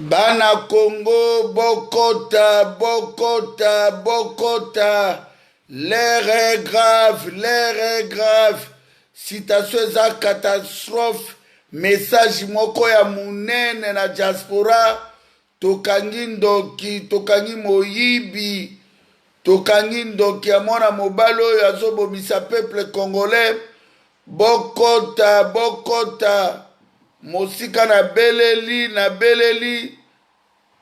Bana Congo bokota bokota bokota l'heure est grave l'heure est grave citation eza catastrophe message moko ya munene na diaspora tokangi ndoki tokangi moyibi tokangi ndoki ya mwana mobali oyo azobomisa peuple congolais Bokota, bokota mosika nabeleli, nabeleli,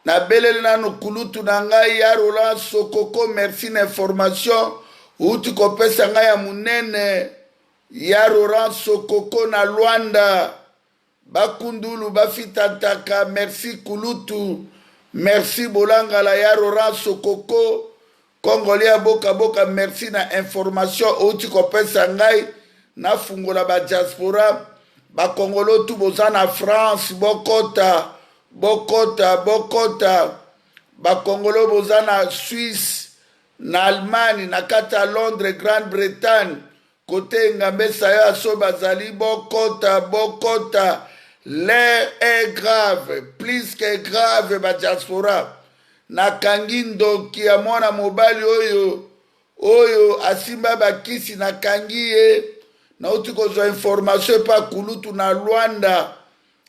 nabeleli nanu kulutu na ngai ya Roland Sokoko, merci na information outi kopesa ngai ya munene ya Roland Sokoko na Luanda. Bakundulu bafita ntaka merci kulutu merci bolangala ya Rora Sokoko Congolais ya boka boka merci na information outi kopesa ngai nafungola ba diaspora ba Congolo tu boza na France bokota bokota bokota ba Congolo boza na Suisse na Allemagne na kati ya Londres Grande-Bretagne Kote engambe sayo aso bazali bokota bokota l'heure est grave plus que grave ba diaspora nakangi ndoki ya mwana mobali oyo oyo asimba bakisi nakangi ye nauti kozwa information epa kulutu na Luanda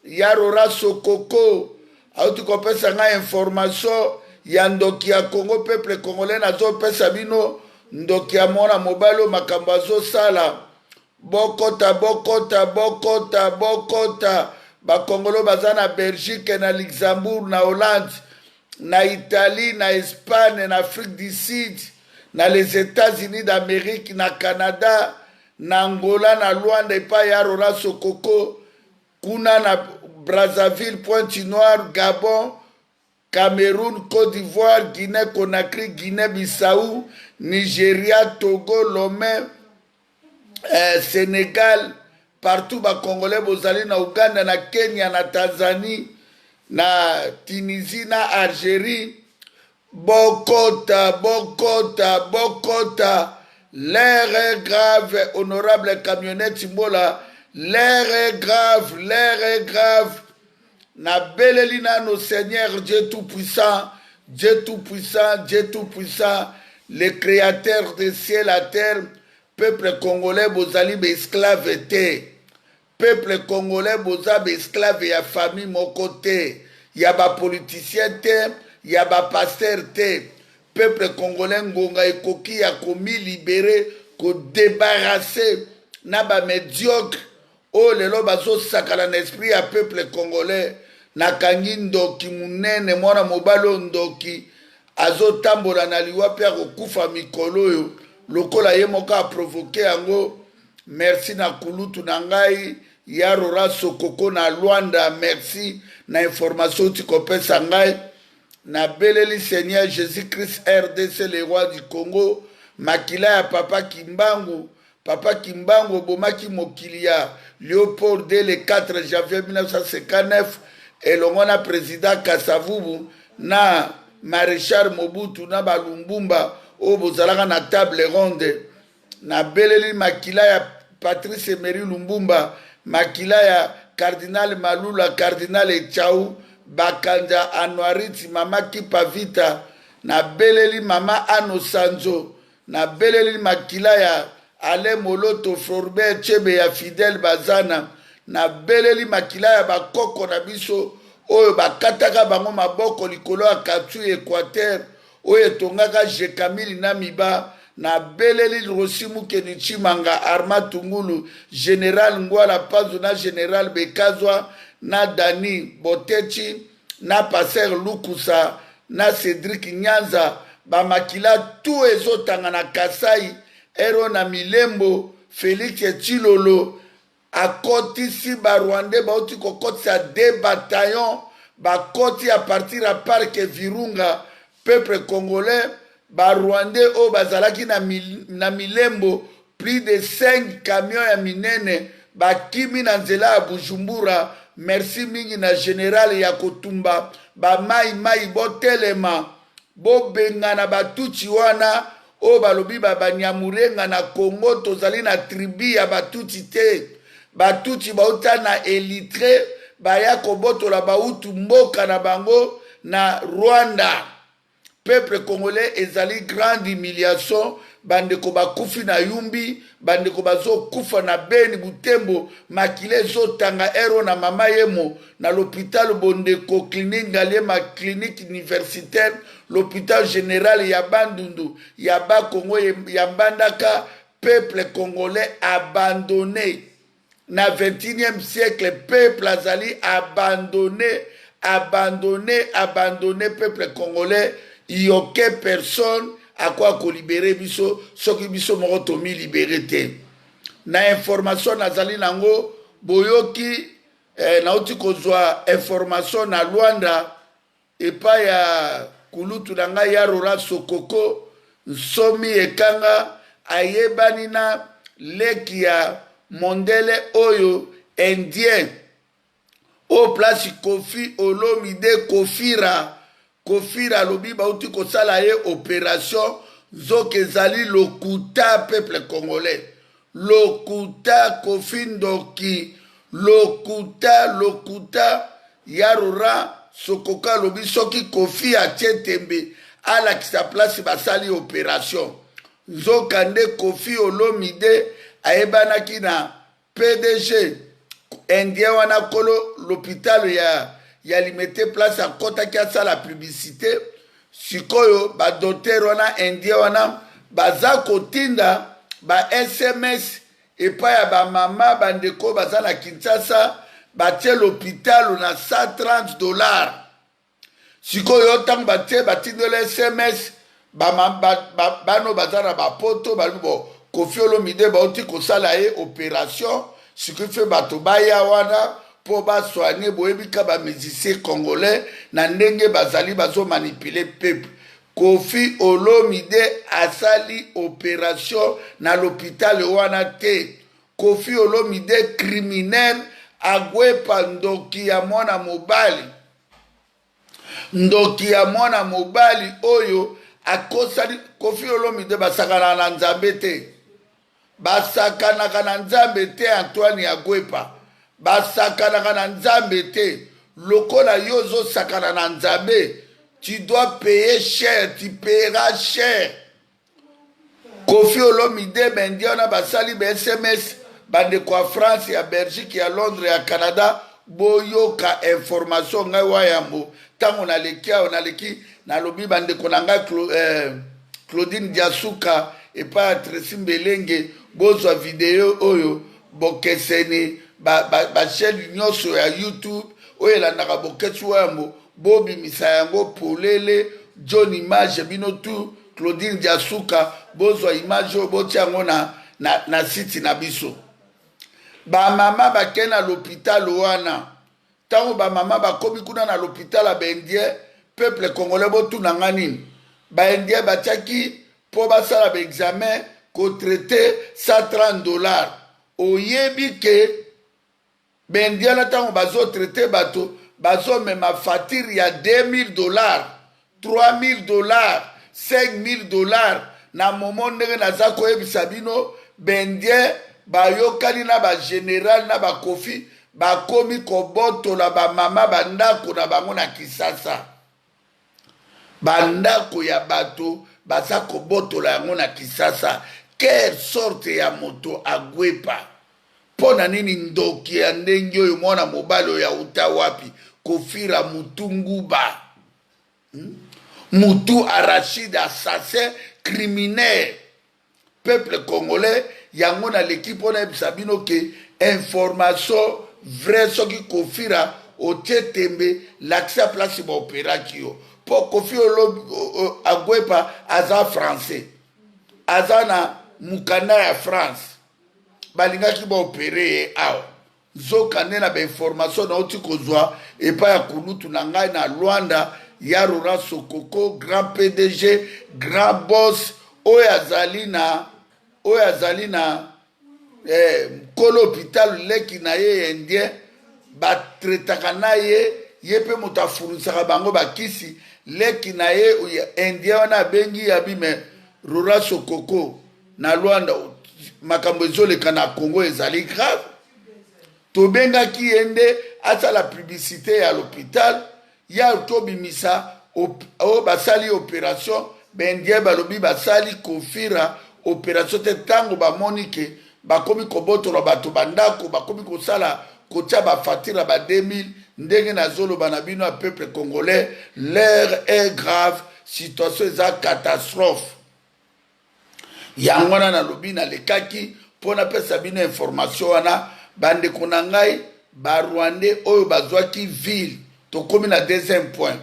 Ya Rora Sokoko auti kopesa ngai information ya ndoki ya Congo peuple congolais nazopesa bino ndoki ya mwana mobali oyo makambo azosala bokota bokota bokota bokota bakongolo baza na Belgique na Luxembourg na Hollande na Italie na Espagne na Afrique du Sud na les États-Unis d'Amérique na Canada na Angola na Luanda epai ya Rora Sokoko kuna na Brazzaville, Pointe Noire, Gabon, Cameroun, Côte d'Ivoire, Guinée Conakry, Guinée Bissau, Nigeria, Togo, Lomé, eh, Sénégal, partout ba Congolais bozali na Ouganda, na Kenya, na Tanzanie, na Tunisie, na Algérie, Bokota, bokota, bokota, l'heure est grave, honorable camionnette Mbola, l'heure est grave, l'heure est grave. Nabeleli nano Seigneur Dieu Tout-Puissant, Dieu Tout-Puissant, Dieu Tout-Puissant, le créateur de ciel à terre, peuple congolais bozali ba esclave te. Peuple congolais boza ba esclave ya famille moko te, ya ba politiciens te, ya ba pasteurs te. Peuple congolais ngonga ekoki ya ko mi liberer, ko debarrasser na ba mediocres oyo lelo bazo sakana na esprit ya peuple congolais. Nakangi ndoki munene mwana mobali oyo ndoki azotambola na liwa pe akokufa mikolo oyo lokola ye moko a provoquer yango. Merci na kulutu na ngai ya Rora Sokoko na Luanda, merci na information outi kopesa ngai. Nabeleli Seigneur Jesus-Christ RDC le roi du Congo, makila ya papa Kimbangu, papa Kimbangu obomaki mokili ya Leopold dès le 4 janvier 1959 elongo na president Kasavubu na Maréchal Mobutu na ba Lumbumba oyo bozalaka na table ronde. Nabeleli makila ya Patrice Emery Lumbumba, makila ya Cardinal Malula, Cardinal Echau, Bakanja Anuarite, Mama Kipa Vita, nabeleli Mama Ano Sanzo, nabeleli makila ya Alain Moloto, Floribert Chebeya, Fidèle Bazana, nabeleli makila ya bakoko na biso oyo bakataka bango maboko likolo ya Katsuya Equateur, oyo etongaka Gecamine na Miba, nabeleli Rossy Mukendi Tshimanga, Armand Tungulu, General Ngwala Panzu na General Bekazwa na Danny Botetshi na Pasteur Lukusa na Cedric Nyanza, ba makila tout ezotanga na Kasai, ero na Milembo, Felix Tshilolo Akotisi ba rwandais bauti kokotisa deux bataillons bakoti à partir ya parc Virunga peuple congolais ba rwandais oyo bazalaki na, na Milembo plus de 5 camions ya minene bakimi na nzela ya Bujumbura. Merci mingi na general ya kotumba ba mai mai botelema Bobengana ba tutsi wana oyo balobi ba banyamurenga na Congo tozali na tribu ya ba tutsi te. Ba tutsi bauta na Elitre, baya kobotola bautu mboka na bango na Rwanda. Peuple congolais, ezali grande humiliation. Bandeko bakufi na Yumbi, bandeko bazokufa na Beni, Butembo, makila ezotanga ero na Mama Yemo, na l'hôpital Bondeko, clinique Ngaliema, clinique universitaire, l'hôpital général ya Bandundu, ya Bakongo, ya Mbandaka. Peuple congolais abandonné na 21e siècle. Peuple azali abandonné, abandonné, abandonné. Peuple congolais, yoke, personne akoka kolibérer biso soki biso moko tomilibérer te. Na information nazali nango, boyoki, nauti kozwa information na Lwanda epai ya kulutu na ngai ya Rora Sokoko Nsomi Ekanga, ayebani na leki ya mondele oyo indien oyo place Kofi Olomide. Kofira, Kofira alobi bauti kosala ye opération, nzoka ezali lokuta. Peuple congolais, lokuta. Kofi ndoki, lokuta, lokuta. Ya Rora Sokoka alobi soki Kofi atie tembe, alakisa place basali opération. Nzoka nde Kofi Olomide ayebanaki na PDG indien wana, kolo l'hôpital ya Limete, place akɔtaki asala publicité. Sikoyo badocteur wana indien wana baza kotinda ba SMS epai ya bamama, bandeko baza na Kinshasa, batie l'hôpital na 130 $. Sikoyo ntango batie, batindela SMS, bano baza na bapoto balobi bo Kofi Olomide bauti kosala ye opération. Sikoyo fe bato baya wana mpo basoigner. Boyebi ka bamusicien congolais na ndenge bazali bazomanipuler peuple. Kofi Olomide asali opération na l'hôpital wana te. Kofi Olomide criminel, agwepa, ndoki ya mwana mobali, ndoki ya mwana mobali oyo akosali. Kofi Olomide, basakanaka na Nzambe te, basakanaka na Nzambe te. Antoine Agwepa, basakanaka na Nzambe te. Lokola yo ozosakana na Nzambe, tu dois payer cher, tu payeras cher. Kofi Olomide, baindien wana basali ba SMS. Bandeko ya France, ya Belgique, ya Londres, ya Canada, boyoka information. Ngai wa yambo, ntango naleki awa, naleki, nalobi bandeko na ngai Claudine Diasuka epai ya Tracy Mbelenge, bozwa video oyo. Bokeseni bachaîne ba nyonso ya YouTube oyo elandaka Bokesi Wayambo, bobimisa yango polele. John Image, bino tu, Claudine Diasuka, bozwa image oyo, botia yango na site na biso. Bamama bakei na l'hôpital wana. Ntango bamama bakomi kuna na l'hôpital ya baindien, peuple congolais, botuna nga nini? Baindien batiaki mpo basala baexamen, kotraiter 130 $. Oyebi ke baindien na ntango bazotraiter bato, bazomema facture ya 2000 $, 3000 $, 5000 $. Na momo ndenge naza koyebisa bino, baindien bayokani na bagénéral na bakofi, bakomi kobotola bamama bandako na bango na Kisasa. Bandako ya bato baza kobotola yango na Kisasa. Quelle sorte ya moto agwepa? Mpo na nini ndoki ya ndenge oyo, mwana mobali oyo auta wapi? Kofira mutu nguba, Mutu arachide, assassin, criminel. Peuple congolais, yango naleki mpo nayebisa bino ke information vrai. Soki Kofira otie tembe, lakisa place baopéraki yo. Mpo Kofi Agwepa aza français, aza na mokanda ya France, balingaki baopérer ye awa. Nzoka nde na bainformation nauti kozwa epai ya kulutu na ngai na Lwanda, ya Rora Sokoko, grand PDG, grand boss oyo azali na nkolo hôpital, leki na ye indien batraitaka na ye, ye mpe moto afournisaka bango bakisi. Leki na ye indien wana abengi yabi me Rora Sokoko na Lwanda, makambo ezoleka na Congo ezali grave. Tobengaki ye nde asala publicité ya l'hôpital ya tobimisa oyo basali opération. Baindien balobi basali Kofira opération te. Ntango bamoni ke bakomi kobotola bato bandako, bakomi kosala kotia bafacture ya ba 2000. Ndenge nazoloba na bino ya peuple congolais, l'heure est grave, situation eza catastrophe. Yango wana nalobi, nalekaki mpo napesa bino information wana. Bandeko na ngai, Barwandais oyo bazwaki ville, tokomi na deuxième point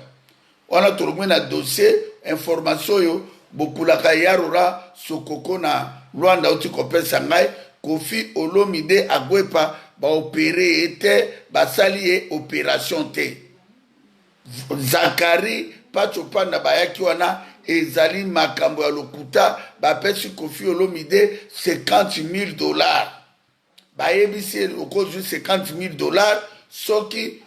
wana, tolongwi na dossier information oyo bokulaka Yarora Sokoko na Lwanda auti kopesa ngai. Kofi Olomide Agwepa, baopérer ye te, basali ye opération te. Zakari Pacho Panda bayaki wana, ezali makambo ya lokuta. Bapesi Kofi Olomide 50 000 $. Bayebisi ye okozwi 50 000 $ soki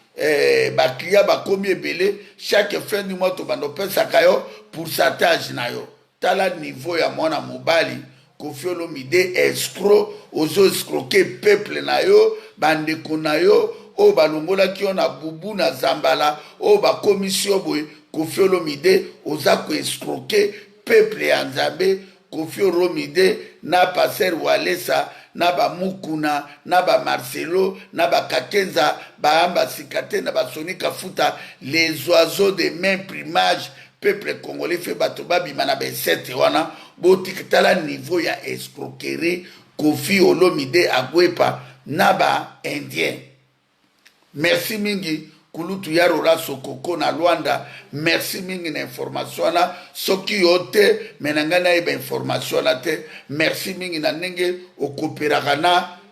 baclient bakomi ebele. Chaque fin du mois tobanda opesaka yo pourcentage na yo. Tala niveau ya mwana mobali Kofi Olomide, escroc. Ozo escroquer peuple na yo, bandeko na yo oyo balongolaki yo na bubu na zambala, oyo bakomisi yo boye. Kofi Olomide, oza koescroquer peuple ya Nzambe. Kofi Olomide na pasteur Walesa na bamukuna na bamarcelo na bakakenza bayamba sika te na basoni kafuta, les oiseaux de même plumage. Peuple congolais, fe bato babima na besete wana. Botika, tala niveau ya escroquerie. Kofi Olomide Agwepa na Baindien. Merci mingi, kulutu ya Rora Sokoko na Lwanda, merci mingi na information wana. Soki yo te, me na ngai nayeba information wana te. Merci mingi na ndenge okooperaka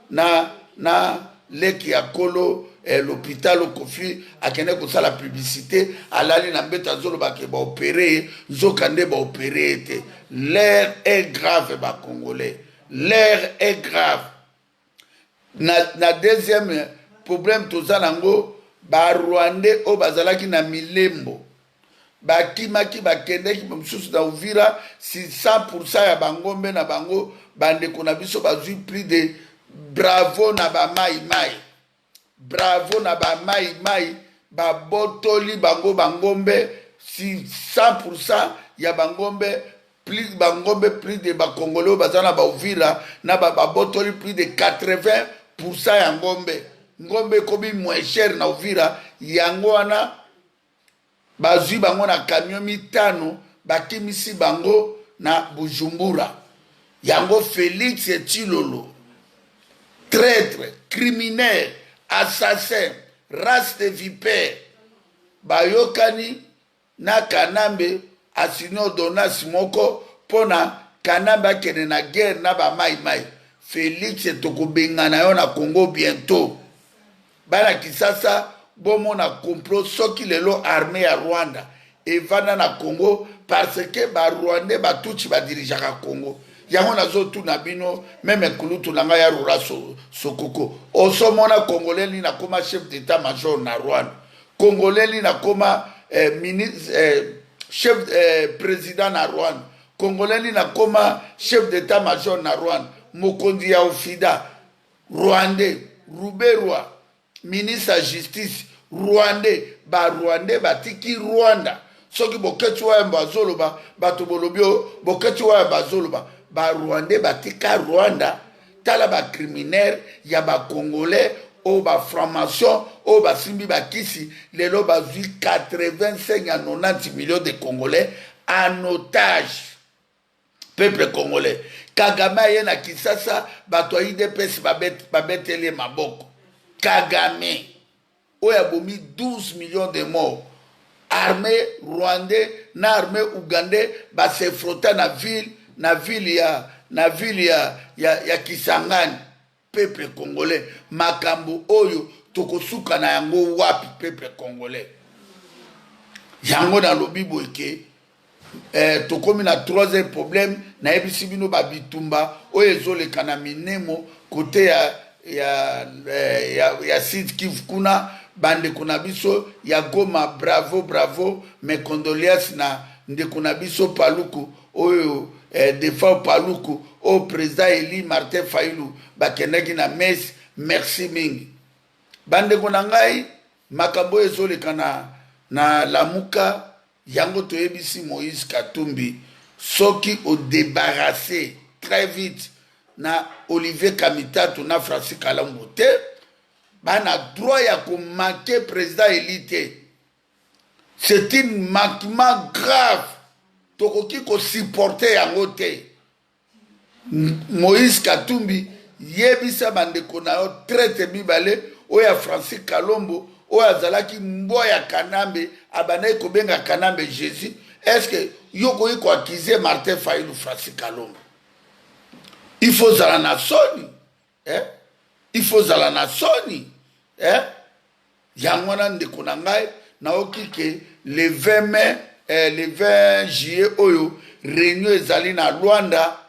na leki ya kolo l'hôpital. Kofi akende kosala publicité, alali na mbeto, azolobaka baopérer ye, nzoka nde baopérer ye te. L'heure est grave, Bacongolais, l'heure est grave. Na deuxième problème toza nango, Barwandais oyo bazalaki na Milembo bakimaki, bakendeki mosusu na Uvira. Si 100 ya bangombe na bango, bandeko na biso bazwi plus de. Bravo na bamai mai, bravo na bamai mai. Babotoli bango bangombe, si 100 ya bangombe, plus bangombe, plus de Bakongole oyo baza na Bauvira na babotoli plus de 80 ya ngombe. Ngombe ekomi moins cher na Uvira. Yango wana bazwi bango na camion mitano, bakimisi bango na Bujumbura. Yango Félix Tshilolo, traître, criminel, assassin, race de vipère, bayokani na Kanambe, asigner ordonnance moko mpona Kanambe akende na guerre na Bamaimai. Félix, tokobengana yo na Congo bientôt. Bana Kisasa, bomona complot. Soki lelo armée ya Rwanda evanda na Congo, parce que Barwandais Batutsi badirigeaka Congo. Yango nazotuna bino, même kulutu na ngai ya Rora Sokoko, osomona Congolais nini akóma chef d'état major na Rwanda? Congolais nini akóma ministre, chef, président na Rwanda? Congolais nini akóma chef d'état major na Rwanda? Mokonzi ya Ofida, Rwandais. Ruberwa, ministre ya justice, Rwandais. Barwandais batiki Rwanda. Soki Boketi Wayambo azoloba, bato bolobi o Boketi Wayambo azoloba. Barwandais batika Rwanda. Tala bacriminel ya Bacongolais oyo bafranc-maçon oyo basimbi bakisi. Lelo bazwi 85 ya 90 millions de Congolais en otage. Peuple congolais, Kagame aye na Kisasa, bato ya UDPS babeteli ye maboko. Kagame oyo abomi 12 millions de morts. Armée rwandais na armée ougandais basefrotter na ville ya Kisangani. Peuple congolais, makambo oyo tokosuka na yango wapi, peuple congolais? Yango nalobi boye ke tokomi na troisième problème. Nayebisi bino babitumba oyo ezoleka na Minemo, kote ya Sud Kivu kuna. Bandeko na biso ya Goma, bravo, bravo, mes condoléances na ndeko na biso Paluku oyo, Defa Paluku oyo président eli Martin Fayulu bakendaki na messe. Merci mingi. Bandeko na ngai, makambo oyo ezoleka na, na Lamuka, yango toyebisi Moïse Katumbi, soki odebarrasse très vite na Olivier Kamitatu na Francis Kalombo te, bana droit ya komanke président élu te. C'est une manquement grave, tokoki kosupporte yango te. Moïse Katumbi, yebisa bandeko na yo traite mibale oyo ya Francis Kalombo, oyo azalaki mbwa ya Kanambe, abandaki kobenga Kanambe Jésus. Est-ce que yo okoki koakize Martin Fayulu Francis Kalombo? Il faut zala na soni, eh? Il faut zala na soni, eh? Yango wana ndeko na ngai, nayoki ke le 20 mai, le 20 juillet oyo réunion ezali na Luanda,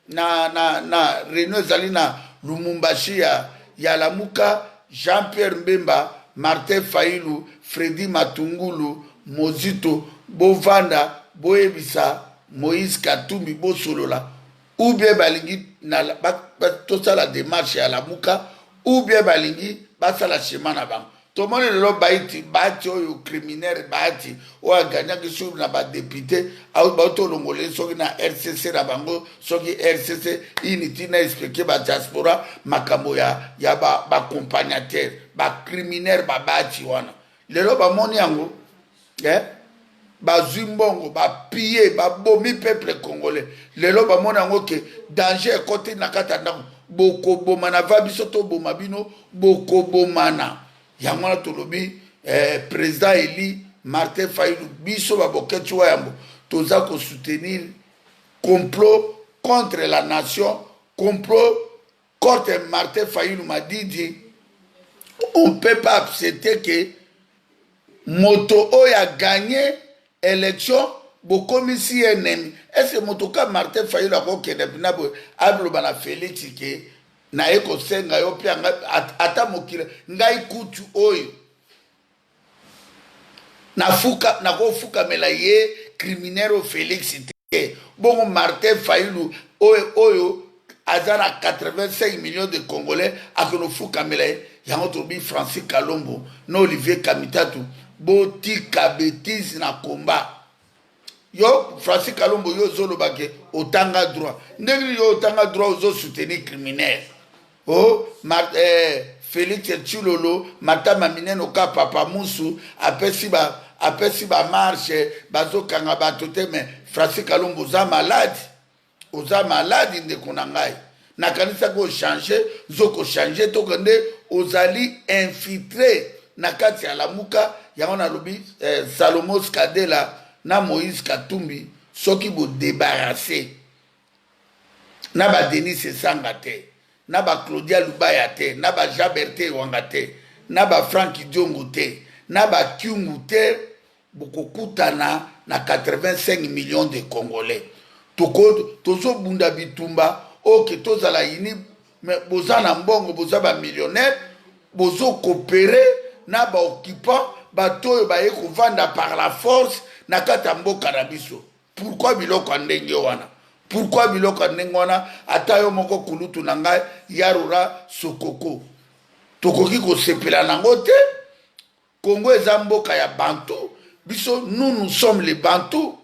na réunion ezali na Lumumbashi ya Lamuka. Jean-Pierre Mbemba, Martin Fayulu, Freddy Matungulu, Mozito, bovanda boyebisa Moïse Katumbi, bosolola ou bien balingi tosala démarche ya Lamuka, ou bien balingi basala schéma na bango. Tomoni lelo baiti Bahati oyo criminel, Bahati oyo aganyaki soki na badéputé, bauti olongola ye soki na RCC na bango, soki RCC initi na expliquer badiaspora makambo ya baaccompagnateur ba bacriminel babahati wana. Lelo bamoni yango, eh? Bazwi mbongo, bapie, babomi peuple congolais. Lelo bamoni yango ke danger ekoti na kati ya ndako. Bokobomana va biso toboma bino, bokobomana. Yango wana tolobi, président élu Martin Fayulu, biso baboketi wa yambo toza kosoutenir complot contre la nation, complot contre Martin Fayulu Madidi. On peut pas accepter que moto oyo aganye élection bokomisi ye ennemi. Est-ce moto ka Martin Fayulu akokende mpena boye, aloba na Félix ke naye kosenga yo mpe ata mokili ngai kutu oyo nafuka, nakofukamela ye criminel oyo Félix te? Bongo Martin Fayulu oyo aza na 85 millions de Congolais, akende ofukamela ye? Yango tolobi, Francis Kalombo na Olivier Kamitatu, botika bétise na komba. Yo Francis Kalombo, yo ozoloba ke otanga droit. Ndenge nini yo otanga droit, ozosoutenir criminel o Félix Tshilolo? Matama minene oka papa musu apesi bamarche, bazokanga bato te. Mais Francis Kalombo, oza malade, oza malade ndeko na ngai. Nakanisaki ochange, nzokochange toko nde ozali infiltré na kati ya Lamuka. Yango nalobi, Salomo Skadela na Moïse Katumbi, soki bodébarrasse na baDenis Esanga te, na baClaudia Lubaya te, na baJean Berte Ewanga te, na baFrank Diongo te, na baKyungu te, bokokutana na 85 millions de Congolais. Tozobunda bitumba oke tozala ini, mais boza na mbongo, boza bamillionnaire, bozokopere na baoccupant, bato oyo baye kovanda par la force na kati ya mboka na biso. Pourquoi biloko ya ndenge wana? Pourquoi biloko ya ndenge wana? Ata yo moko kulutu na ngai Yarora Sokoko, tokoki kosepela nango te. Congo eza mboka ya Bantu. Biso, nous, nous sommes les Bantu,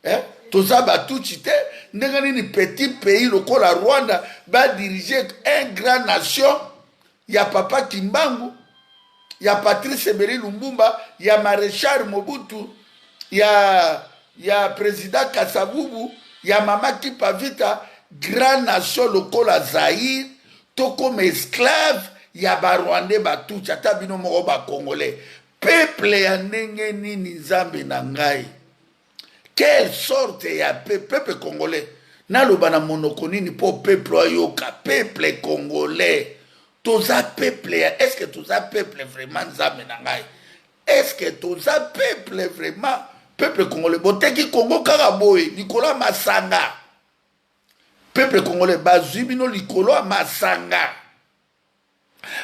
eh? Toza Batutsi te. Ndenge nini petit pays lokola Rwanda badirige un grand nation ya papa Kimbangu, ya Patrice Emery Lumumba, ya Maréchal Mobutu, ya président Kasavubu, ya mama Kimpa Vita, grand nation lokola Zaire, tokoma esclave ya Barwandais Batutsi? Ata bino moko Bacongolais, peuple ya ndenge nini? Nzambe na ngai, quelle sorte ya peuple congolais? Naloba na monoko nini mpo peuple ayoka? Peuple congolais, toza peuple ya, est ce que toza peuple vraiment? Nzambe na ngai, est ce que toza peuple vraiment? Peuple congolais, boteki Congo kaka boye likolo ya masanga. Peuple congolais, bazwi bino likolo ya masanga.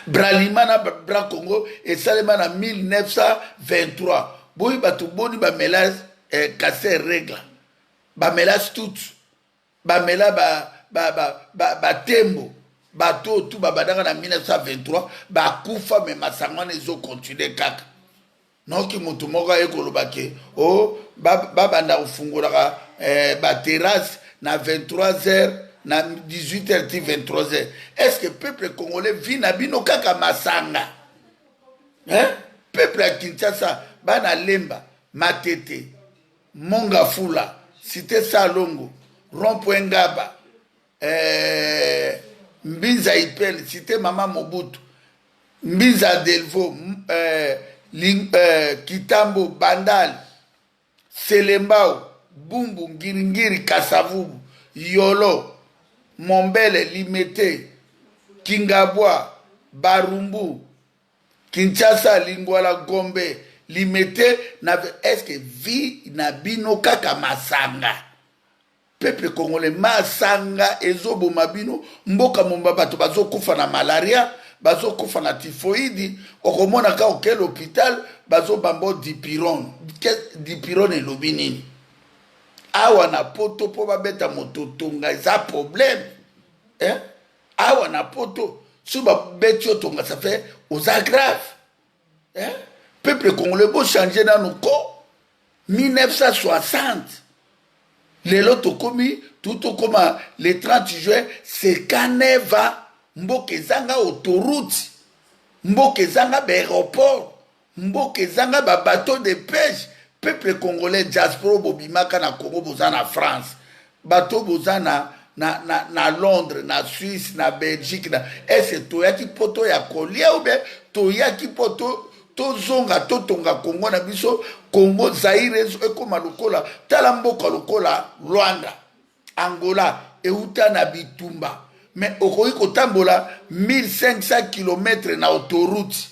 Bralima na Bracongo esalema na 1923. Boyi bato boni bamela Castel Regla, bamela Stout, bamela batembo. Bato oyo tu babandaka na 1923 bakufa, me masanga wana ezokontinue kaka. Noki moto moko aye koloba ke o oh, babanda kofungolaka eh, baterrasse na 23 heures, na 18 heures ti 23 heures. Est ce que peuple congolais, vie na bino kaka masanga, hein? Peuple ya Kinshasa, bana Lemba, Matete, Mongafula, Cité Salongo, rond point Ngaba, eh, Mbinza Ipele, Cité Mama Mobutu, Mbinza Delvaux, eh, Ling, eh, Kitambo, Bandal, Selembao, Bumbu, Ngiringiri, Kasavubu, Yolo, Mombele, Limete, Kingabwa, Barumbu, Kinshasa, Lingwala, Gombe, Limete, na est-ce que vie na bino kaka masanga? Peuple congolais, masanga ezoboma bino, mboka momba bato bazokufa na malaria, bazokufa na typhoïde. Okomona ka oke l'hôpital, bazobamba dipirone. Dipirone elobi nini? Awa na Poto, mpo babeta moto tonga eza problème, eh? Awa na Poto, soki babeti yo tonga, ça fait oza grave, eh? Peuple congolais, bochange nanu ko 1960, lelo tokomi tu tokoma le 30 juin 59 ans. Mboka ezanga autoroute, mboka ezanga baaéroport, mboka ezanga babateau de pêche. Peuple congolais, diaspora, bobimaka na Congo, boza na France, bato boza na Londres, na Suisse, na Belgique, na ese, toyaki mpo toya kolia ou bien toyaki mpo tozonga totonga Congo na biso, Congo Zaire ekóma lokola, tala mboka lokola Rwanda, Angola euta na bitumba, mais okoki kotambola 1500 km na autoroute.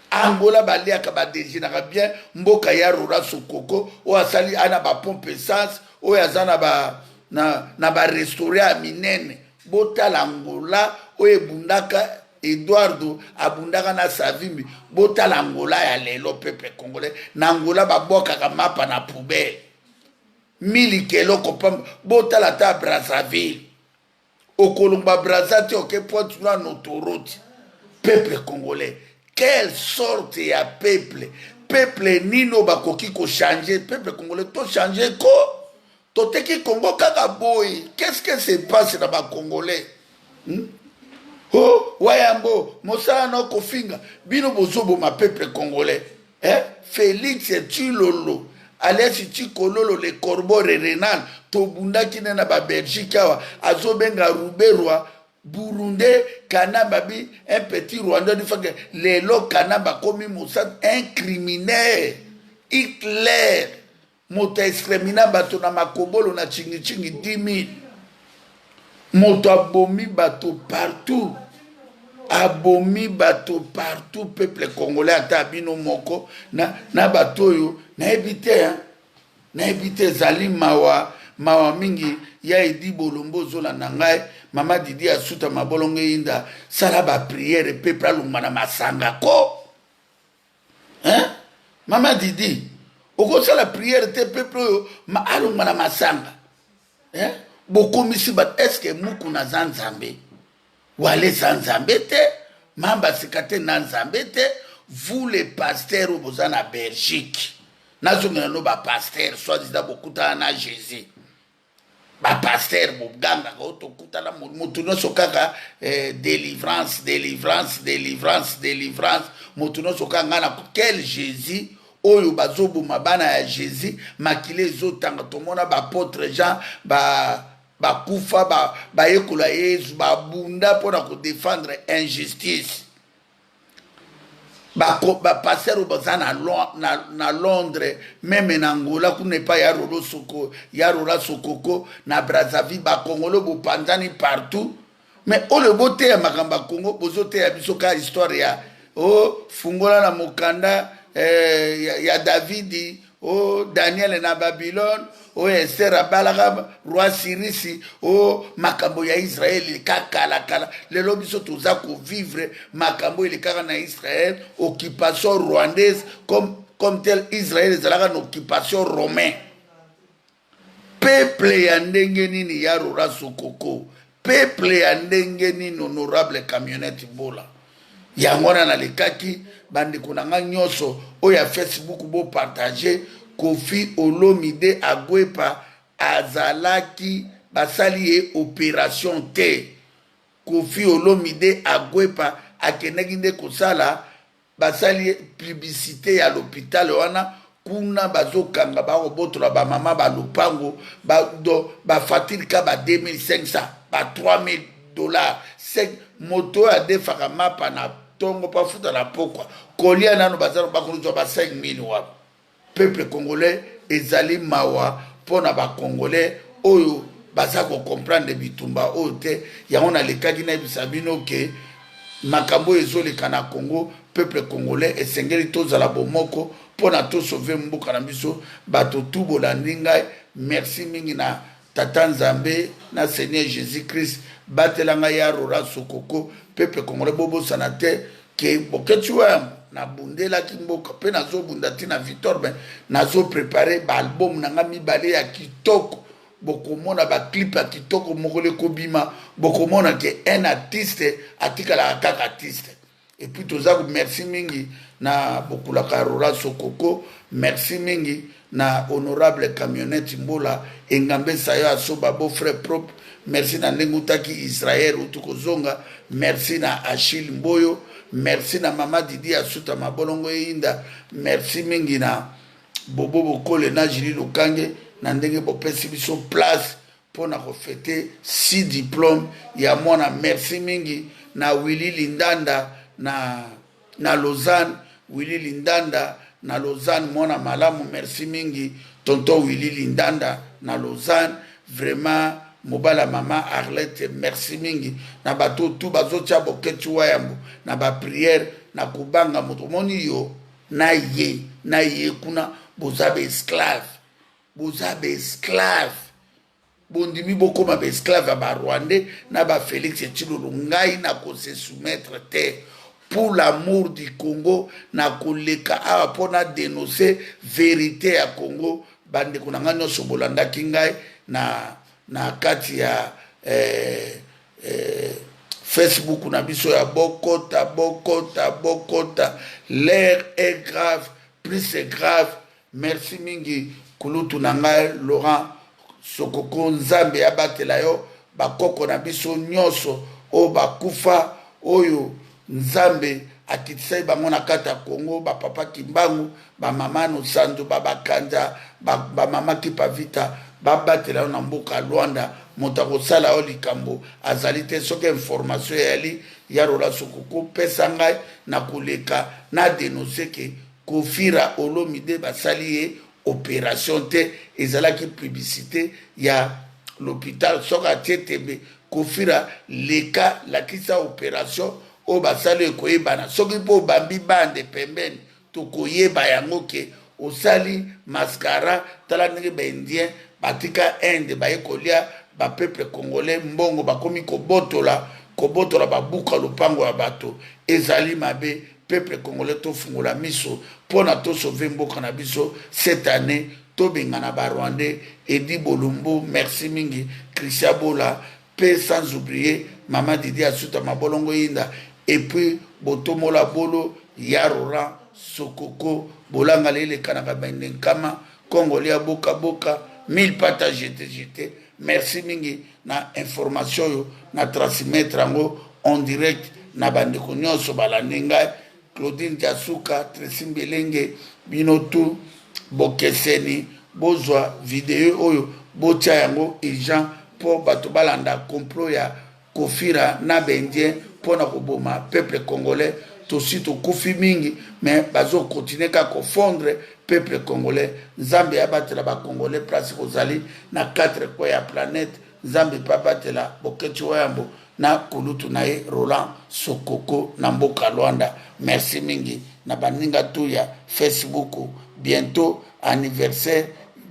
Angola baliaka, badejinaka bien. Mboka ya Rora Sokoko oyo asali ana bapompe essence, oyo aza na ba na barestaurant ya minene. Botala Angola oyo ebundaka, Eduardo abundaka na Savimbi. Botala Angola ya lelo. Peuple congolais, na Angola babwakaka mapa na poubelle, miliki eloko pamba. Botala ata Brazzaville, okolongba Braza te, oke Pointe Noire na autoroute. Peuple congolais, quelle sorte ya peuple? Peuple nini bakoki kochange? Peuple congolais, tochange ko, toteki Congo kaka boye. Qu'est-ce que se passe na bacongolais, Oh, wayambo mosala na kofinga bino, bozoboma peuple congolais, eh? Félix Tshilolo alias Tshikololo, le corbeau renal, tobundaki ne na babelgique. Awa azobenga Ruberwa Burundais, Kanamba bi un petit Rwandais du fait. Lelo Kanamba akomi mosatu, un criminel, Hitler, moto aextermina bato na Makobolo, na Chingi-Chingi 10 000. Moto abomi bato partout, abomi bato partout. Peuple congolais, ata bino moko na bato oyo nayebi te, hein? Nayebi te, ezali mawa, mawa mingi. Ya Edi Bolombo, ozolanda ngai, mama Didi Asuta Mabolongo Eyinda, sala baprière, peuple alongwa na masanga ko, hein? Mama Didi, okosala prière te, peuple oyo alongwa na masanga, hein? Bokomisi bato, est-ce muku naza Nzambe? Wala eza Nzambe te, mamba sika te na Nzambe te. Vous les pasteurs oyo boza na Belgique, nazongela no bapasteur soi-disant bokutana na Jésus, bapasteur bogangaka oyo tokutana, motu nyonso kaka eh, délivrance, délivrance, délivrance, délivrance, motu nyonso kaka ngai na quel Jésus oyo bazoboma bana ya Jésus, makili ezotanga. Tomona baapôtre Jean ba bakufa, bayekola Yesu babunda mpona kodefendre injustice. Bapasteur oyo baza na Londres, même na Angola kuna epai ya Rolo Soko, ya Rola Sokoko, na Brazzaville, bakongolo bopanzani partout, mais oyo boteya makambo ya Congo, bozoteya biso kaka histoire ya o oh, fungola na mokanda eh, ya Davidi, o oh, Daniel na Babylone, oyo oh, Ester abalaka roi Sirisi, o oh, makambo ya Israele eleka kalakala. Lelo biso toza kovivre makambo elekaka na Israel, occupation rwandaise comme tel Israel ezalaka na occupation romain. Peuple ya ndenge nini? Ya Rora Sokoko. Peuple ya ndenge nini, honorable Camionnette Bola? Yango wana nalekaki. Bandeko na ngai nyonso oyo ya Facebook, bopartage. Koffi Olomide Agwepa azalaki, basali ye opération te. Koffi Olomide Agwepa akendaki nde kosala, basali ye publicité ya l'hôpital wana. Kuna bazokanga, bakobotola bamama balopango, bafatile ka ba 2500, ba 3000 $. Moto oyo adefaka mapa na ntongo mpo afuta na pokwa kolia nano, baza bakozwa ba 5000 wapi? Peuple congolais, ezali mawa mpo na Bacongolais oyo baza kocomprendre bitumba oyo te. Yango nalekaki nayebisa bino ke makambo oyo ezoleka na Congo, peuple congolais, esengeli tozala bomoko mpo na tosauver mboka na biso. Bato tu bolandi ngai, merci mingi. Na Tata Nzambe, na Seigneur Jésus Christ, batela ngai ya Rora Sokoko. Peuple congolais, bobosana te ke Boketi Wayambo nabundelaki mboka mpe nazobunda ntina victoire. Me nazoprépare baalbum na ngai mibale ya kitoko. Bokomona baclip ya kitoko mokolo ekobima. Bokomona ke un artiste atikalaka kaka artiste. Et puis toza, merci mingi na bokulaka Rola Sokoko, merci mingi na honorable Camionnette Mbola Engambe Sayo Asoba, beau frère propre, merci na ndenge utaki Israel, uti kozonga. Merci na Achille Mboyo, merci na mama Didi Asuta Mabolongo Eyinda, merci mingi na Bobo Bokole na Julie Lukange na ndenge bopesi biso place mpo na kofêter six diplôme ya mwana. Merci mingi na Willi Lindanda na Lausanne, Willi Lindanda na Lausanne, mwana malamu. Merci mingi, tonton Willi Lindanda na Lausanne, vraiment mobala mama Arlette. Merci mingi na bato tu bazotia Boketi Wayambo na baprière na kobanga moto. Omoni yo na ye na ye kuna, boza baesclave, boza baesclave. Bondimi bokóma baesclave ya Barwandais na baFélix Tshilolo. Ngai nakose soumettre te. Pour l'amour du Congo, nakoleka awa mpo na dénoncer vérité ya Congo. Bandeko na ngai nyonso bolandaki ngai na kati ya Facebook na biso ya bokota, bokota, bokota. L'heure est grave, plus c'est grave. Merci mingi, kulutu na ngai Laurent Sokoko. Nzambe abatela yo. Bakoko na biso nyonso oyo bakufa, oyo Nzambe akitisaki bango na kati ya Congo, bapapa Kimbangu, bamama Nosandu, babakanja, bamama Kipavita, babatela yo na mboka ya Lwanda. Moto akosala yo likambo azali te. Soki information eyali ya Rola Sokoko, pesa ngai na koleka na dénonce ke Kofira Olomide basali ye opération te, ezalaki publicité ya l'hôpital. Soki atie tembe, Kofira leka, lakisa opération oyo basali, ekoyebana. Soki mpo obambi bande pembeni, tokoyeba yango ke osali mascara. Tala ndenge Baindien batika Inde, baye kolia bapeuple congolais mbongo, bakomi kobotola, kobotola, babuka lopango ya bato. Ezali mabe. Peuple congolais, tofungola miso mpo na tosauver mboka na biso. Cette année tobengana Barwandais. Edi Bolombo, merci mingi. Christian Bola mpe, sans oublier mama Didi Asuta Mabolongo Yinda, et puis botomola bolo ya Roland Sokoko. Bolangala elekanaka bende nkama kongolia bokaboka mille pata jete jete. Merci mingi na information oyo na transmettre yango en direct na bandeko nyonso balandi ngai: Claudine Diasuka, Tresi Mbelenge, bino tu bokeseni. Bozwa video oyo, botia yango urgent mpo bato balanda complot ya Kofira na Baindien mpo na koboma peuple congolais. Tosi tokufi mingi, mais bazokontinue kaka kofondre peuple congolais. Nzambe abatela Bacongolais place bozali na quatre coin ya planète. Nzambe mpe abatela Boketi Wayambo na kulutu na ye Roland Sokoko na mboka Lwanda. Merci mingi na baninga tu ya Facebook. Bientôt anniversaire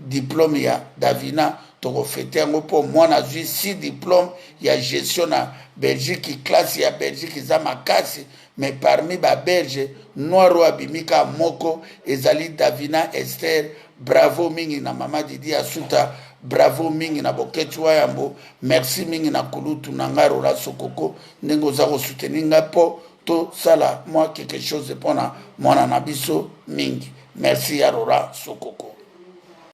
diplôme ya Davina, tokofêter yango mpo mwana azwi six diplôme ya gestion na Belgique. Classe ya Belgique eza makasi, mais parmi Babelge, noir oyo abimi kaka moko, ezali Davina Ester. Bravo mingi na mama Didi Asuta. Bravo mingi na Boketshu wa Yambo. Merci mingi na kulutu na ngai Rola Sokoko ndenge oza kosoutenir ngai mpo tosala mwa quelque chose mpo na mwana na biso mingi. Merci ya Rola Sokoko.